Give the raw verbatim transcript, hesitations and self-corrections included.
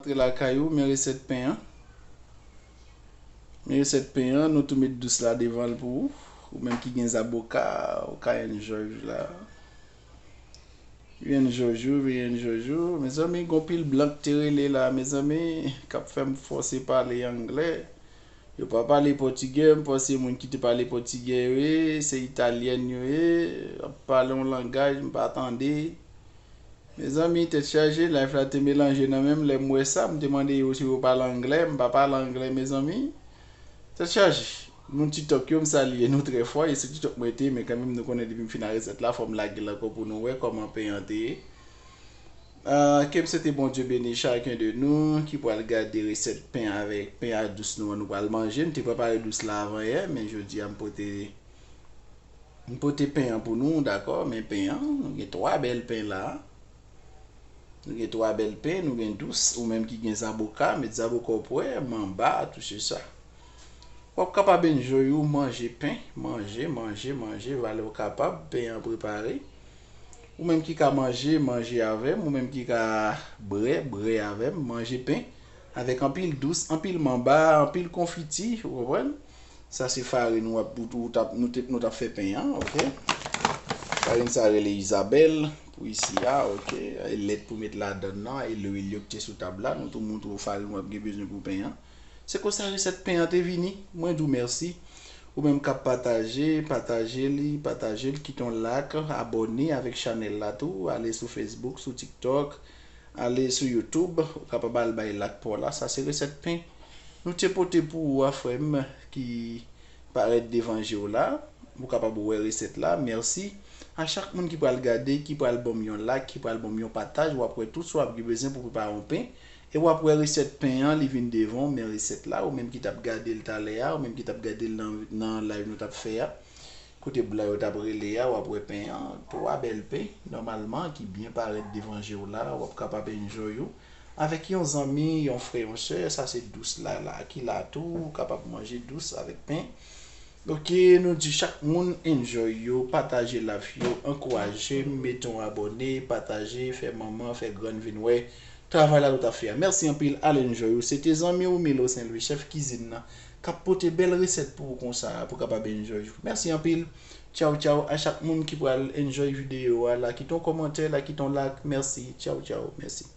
Antre lakay ou, men resèt pen an. Men resèt pen an, nou tou met dous la devan l pou ou. Ou menm ki gen zaboka, ou ka enjoy jou la. Vin enjoy jou, vin enjoy jou. Mezanmi, gon pil blan k te rele la, mezanmi, k ap fè m fòse pale anglè. Yo pa pale pòtigè, m panse moun ki te pale pòtigè yo ye, se italyèn yo ye, ap pale yon langaj m pa tande. Mezanmi, tèt chaje, live la te melanje nan men m, lè m wè sa, m te mande yo si yo pale anglè, m pa pale anglè, mezanmi. Tèt chaje. Moun TikTok yo, m salye nou trè fò, e se TikTok mwen te, men kanmenm nou konnen depi m fin a resèt la, fò m lage l ankò pou nou wè kòman pen an te ye. Ah, ke m swete Bondye beni chacun de nou ki pral gade resèt pen avèk pen a dous nou an nou pral manje. M te prepare dous la avan yè, men jodi a m pote, m pote pen an pou nou, dakò? Men pen an, nou gen twa bèl pen la. Nou gen twa bèl pen, nou gen dous, ou menm ki gen zaboka, met zaboka w pwè, manba, touche sa. W ap kapab enjoy ou manje pen, manje, manje, manje, valè w kapab, pen an prepare. Ou menm ki ka manje, manje avè m. Ou menm ki ka brè, brè avè m. Manje pen avèk anpil dous, anpil manba, anpil konfiti, ou konprann? Sa se farin w ap, ou, ou t ap, nou te, nou t ap fè pen an, oke? Farin sa rele Izabèl pou isi a, oke? E lèt pou met ladan nan, e lwil yo ki te sou tab la, nou tou montre w farin w ap gen bezwen pou pen an. Se konsa resèt pen an te vini. Mwen di w mèsi. Ou menm k ap pataje, pataje li, pataje l, kite yon like, abòne avèk chanèl la tou, ale sou Facebook, sou TikTok, ale sou YouTube, ou kapab al bay like pa w la. Sa se resèt pen nou te pote pou ou a, frè m, ki parèt devan je w la. Ou kapab wè resèt la. Mèsi a chak moun ki pral gade, ki pral ban m yon like, ki pral ban m yon pataj. W ap wè tout sa w ap gen bezwen pou prepare yon pen. E w ap wè resèt pen an, li vin devan w, men resèt la, ou menm ki t ap gade l talè a, ou menm ki t ap gade l nan, nan live nou t ap fè a, kote blan yo t ap rele a, w ap wè pen an, twa bèl pen, nòmalman, ki byen parèt devan je w la, w ap kapab enjoy ou avèk yon zanmi, yon frè, yon sè, sa se dous la, la, ki la tou, ou kapab manje dous avèk pen. Ok, nou di chak moun enjoy yo, pataje live yo, ankouraje m, mete yon abòne, pataje, fè manman, fè grann vin wè travay la nou t ap fè a. Mèsi anpil, al enjoy yo. Se te zanmi w Milo Saint Louis, chèf kizin nan, k ap pote bèl resèt pou ou konsa, pou w kapab enjoy yo. Mèsi anpil. Tchaw, tchaw a chak moun ki pral enjoy videyo a la. Kite yon kòmantè la, kite yon like. Mèsi. Tchaw, tchaw. Mèsi.